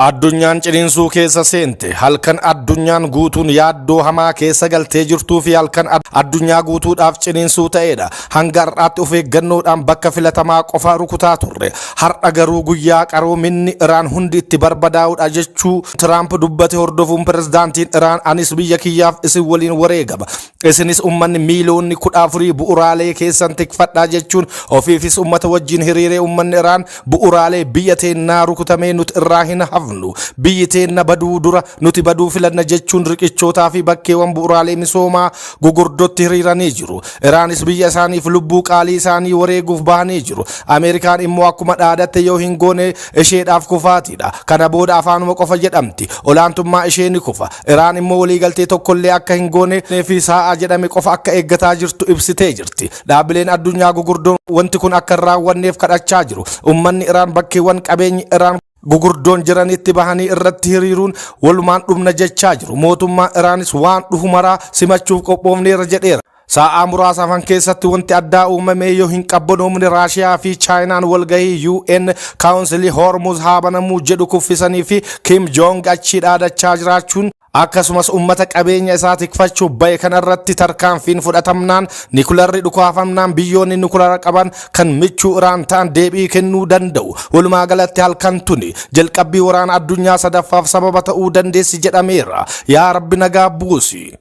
Addunyaan ciniinsuu keessa seente. Halkan addunyaan guutuun yaaddoo hamaa keessa galtee jirtuu fi halkan addunyaa guutuudhaaf ciniinsuu ta'edha. Hanga har'aatti of eeggannoodhaan bakka filatamaa qofa rukutaa turre. Har'a garuu guyyaa qaroominni Iraan hundi itti barbadaa'udha jechuu Tiraamp dubbate hordofuun pirezidaantiin Iraan anis biyya kiyyaaf isin waliin wareegama. Isinis ummanni miiliyoonni 14 bu'uraalee keessan tikfadhaa jechuun ofiifis ummata wajjin hiriiree ummanni Iraan bu'uraalee biyya teennaa rukutamee nuti irraa hin hafnu. Biyyi teenna baduu dura nuti baduu filanna jechuun riqichootaa fi bakkeewwan bu'uraalee misoomaa gugurdotti hiriiranii jiru. Iraanis biyya isaaniif lubbuu qaalii isaanii wareeguuf bahanii jiru. Ameerikaan immoo akkuma dhaadatte yoo hin goone isheedhaaf kufaatiidha. Kana booda afaanuma qofa jedhamti. Olaantummaa ishee ni kufa. Iraan immoo waliigaltee tokkollee akka hin goone fi sa'a jedhame qofa akka eeggataa jirtu ibsitee jirti. Dhaabbileen addunyaa gugurdoon wanti kun akka hin raawwanneef kadhachaa jiru. Ummanni Iraan bakkeewwan qabeenyi Iraan gugurdoon jiranitti bahanii irratti hiriiruun walumaan dhumna jechaa jiru. Mootummaan Iraanis waan dhufu maraa simachuuf qophoofneerra jedheera. Sa'aa muraasa hafan keessatti wanti addaa uumamee yoo hin qabbanoomne Raashiyaa fi Chaayinaan walgahii UN Kaawunsilii Hormuz haa banamuu jedhu kuffisanii fi Kim Jong achii dhaadachaa jiraachuun akkasumas ummata qabeenya isaa tikfachuuf bahe kanarratti tarkaanfiin fudhatamnaan nikularri dhukaafamnaan biyyoonni nikulara qaban kan michuu Iraan ta'an deebii kennuu danda'u. Walumaa galatti halkan tuni jalqabbii waraana addunyaa sadaffaaf sababa ta'uu dandeessi jedhameera. Yaa Rabbi nagaa buusi.